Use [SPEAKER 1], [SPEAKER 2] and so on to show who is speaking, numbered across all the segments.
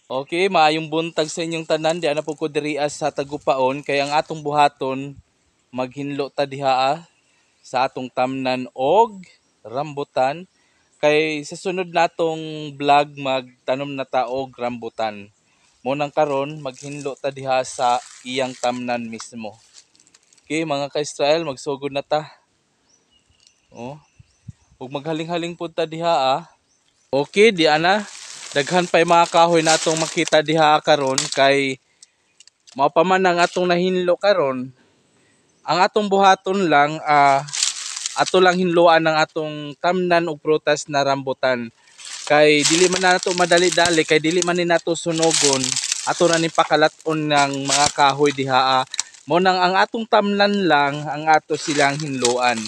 [SPEAKER 1] Okay, maayong buntag sa inyong tanan. Di na po ko diri sa Tagupaon kay ang atong buhaton maghinlo ta diha sa atong tamnan og rambutan. Kay sa sunod natong vlog magtanom na ta og rambutan. Mo nang karon maghinlo ta diha sa iyang tamnan mismo. Okay, mga ka-Israel, magsugod na ta. Oh. Ug maghaling-haling pud ta diha ah. Okay, di ana. Daghan pa mga kahoy natong makita diha karon kay mao pa man ang atong nahinlo karon. Ang atong buhaton lang ato lang hinloan ang atong tamnan og prutas na rambutan. Kay dili man nato madali-dali kay dili man ni nato sunogon, ato ra ni pakalat-on ng mga kahoy diha. Mo nang ang atong tamnan lang ang ato silang hinloan.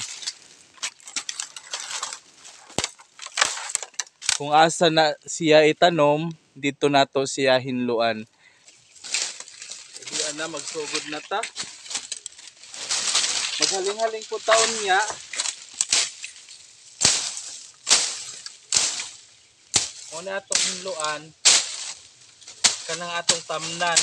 [SPEAKER 1] Kung asa na siya itanom, dito nato siya hinluan. Di ana magsugod na ta. Maghaling-haling po taon niya. Una atong hinluan kanang atong tamnan.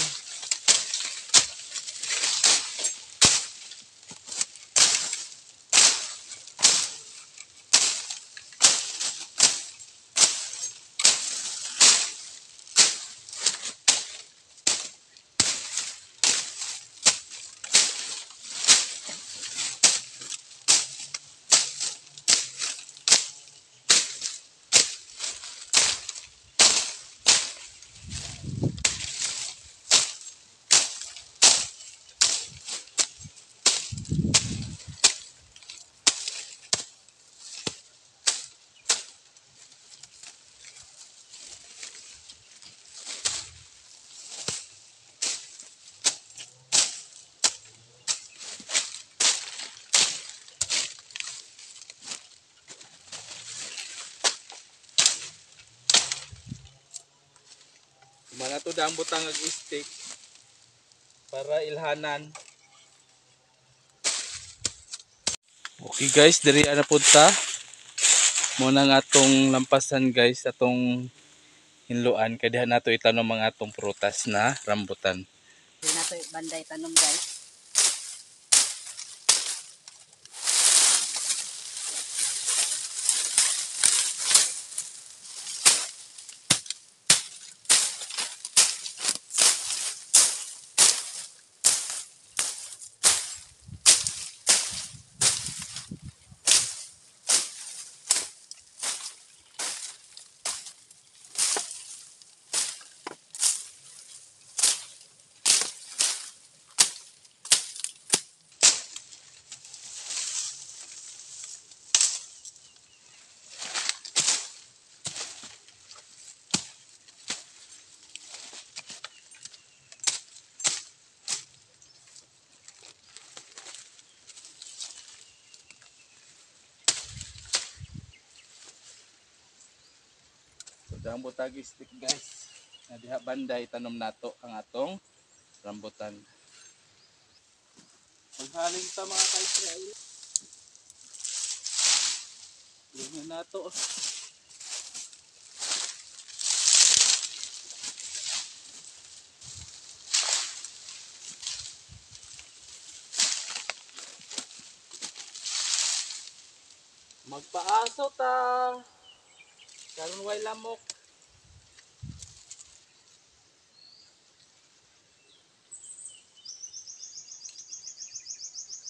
[SPEAKER 1] Mana to dang butang ag stick para ilhanan. Okay guys, diri ana pud ta. Mo nang atong lampasan guys, atong hinluan kay diha nato itanom ang atong prutas na rambutan.
[SPEAKER 2] Diri nato banday tanom guys.
[SPEAKER 1] Dang butag stick guys. Na diha banday tanom nato ang atong rambutan. Maghaling ta mga ka-Israel. Lingon nato. Magpaaso ta. Karon way lamok.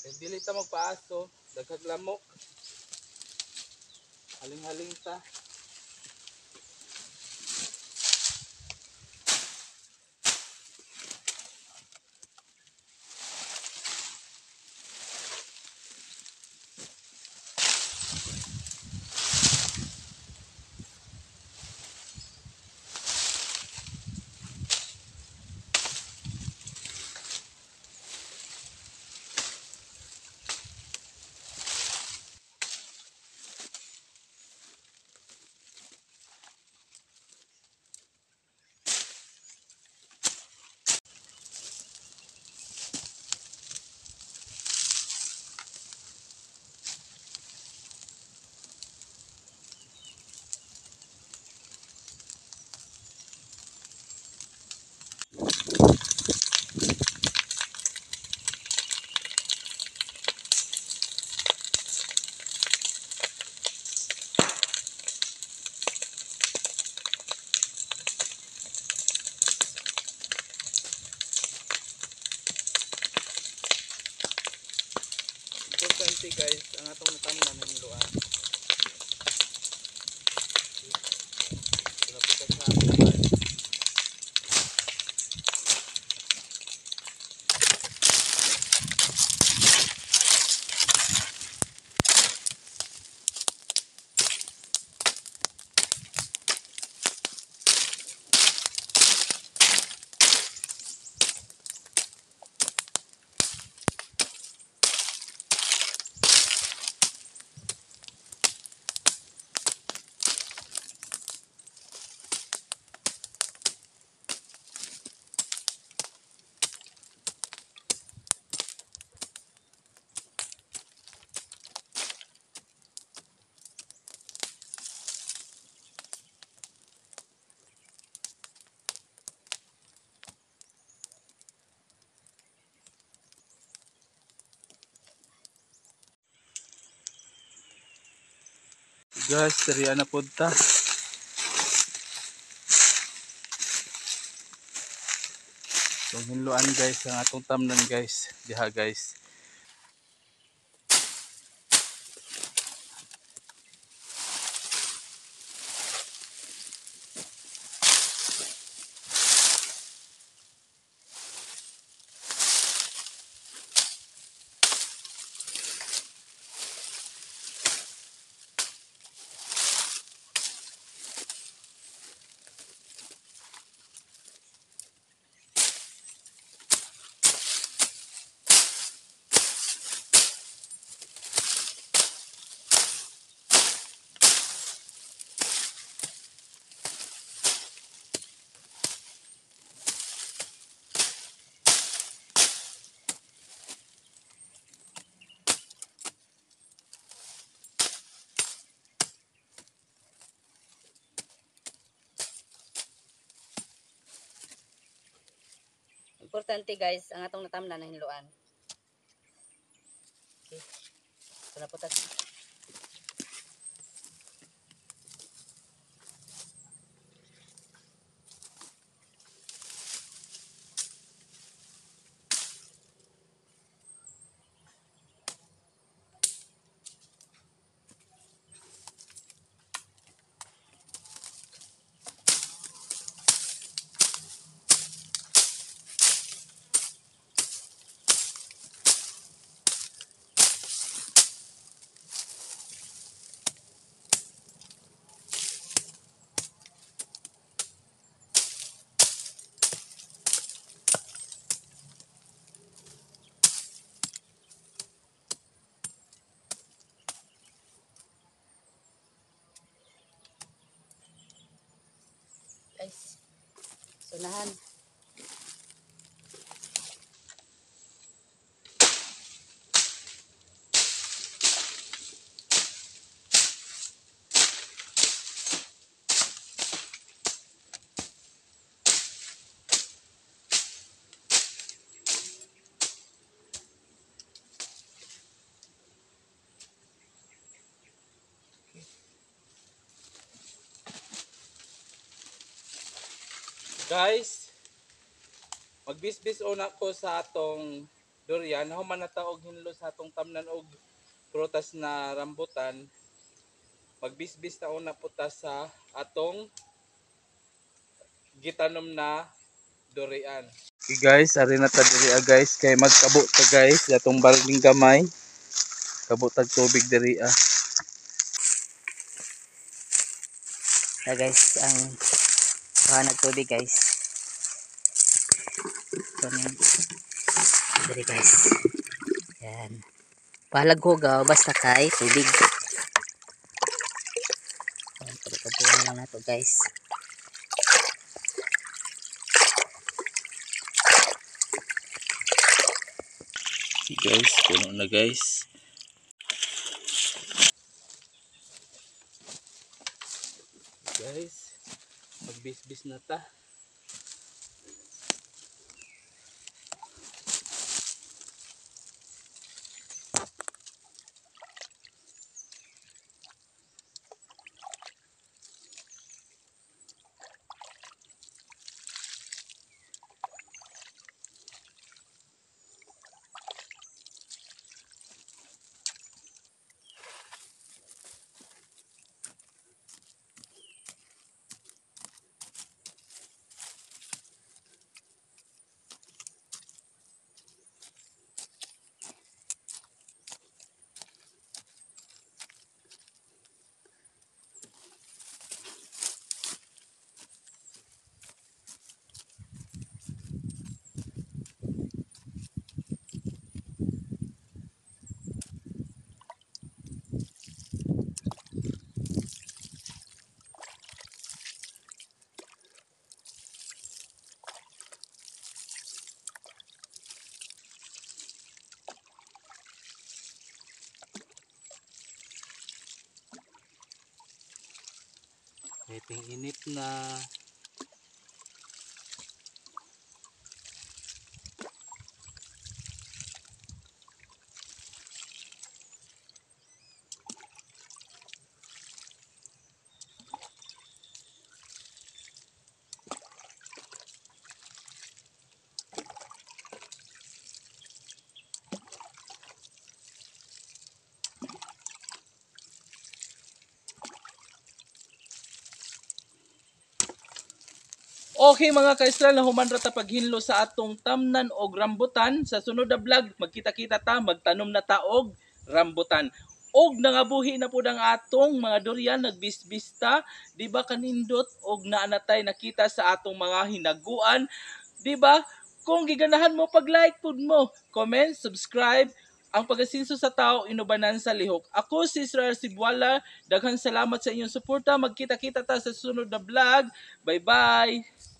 [SPEAKER 1] Kay dili ta magpaaso, daghag lamok. Haling-haling ta. Guys, ang atong natamnan hinluan. Wala po sa akin. Guys, diri na pud ta. Itong hinluan guys, ang atong tamnan guys. Diha guys.
[SPEAKER 2] Importante guys, ang atong natamnan na hinluan. Okay. So na po ta. Guys, sunahan.
[SPEAKER 1] Guys, magbisbis una ko sa atong durian. Human na ta og hinlo sa atong tamnan og prutas na rambutan. Magbisbis na una po ta sa atong gitanom na durian. Okay guys, ari na ta diri guys kay magkabo ta guys atong balding gamay. Kabo tag tubig diri ah.
[SPEAKER 2] Ta guys, ang kuha ng tubig guys. Ito diri guys. Yan. Bahalag hugaw basta kay tubig. Ayan, pagkabuhan lang nato guys.
[SPEAKER 1] See guys, puno na guys. Guys, magbisbis na ta. Kay ting-init na. Okay, mga ka-Israel, nahuman ra ta paghinlo sa atong tamnan og rambutan. Sa sunod na vlog, magkita-kita ta, magtanom na ta og rambutan. Og nangabuhi na pud ang atong mga durian, nagbisbista, di ba kanindot og naanatay nakita sa atong mga hinaguan, di ba? Kung giganahan mo, pag-like pud mo, comment, subscribe. Ang pag-asinso sa tao inubanan sa lihok. Ako si Israel Sibuala. Daghan salamat sa inyong suporta. Magkita-kita ta sa sunod na vlog. Bye-bye.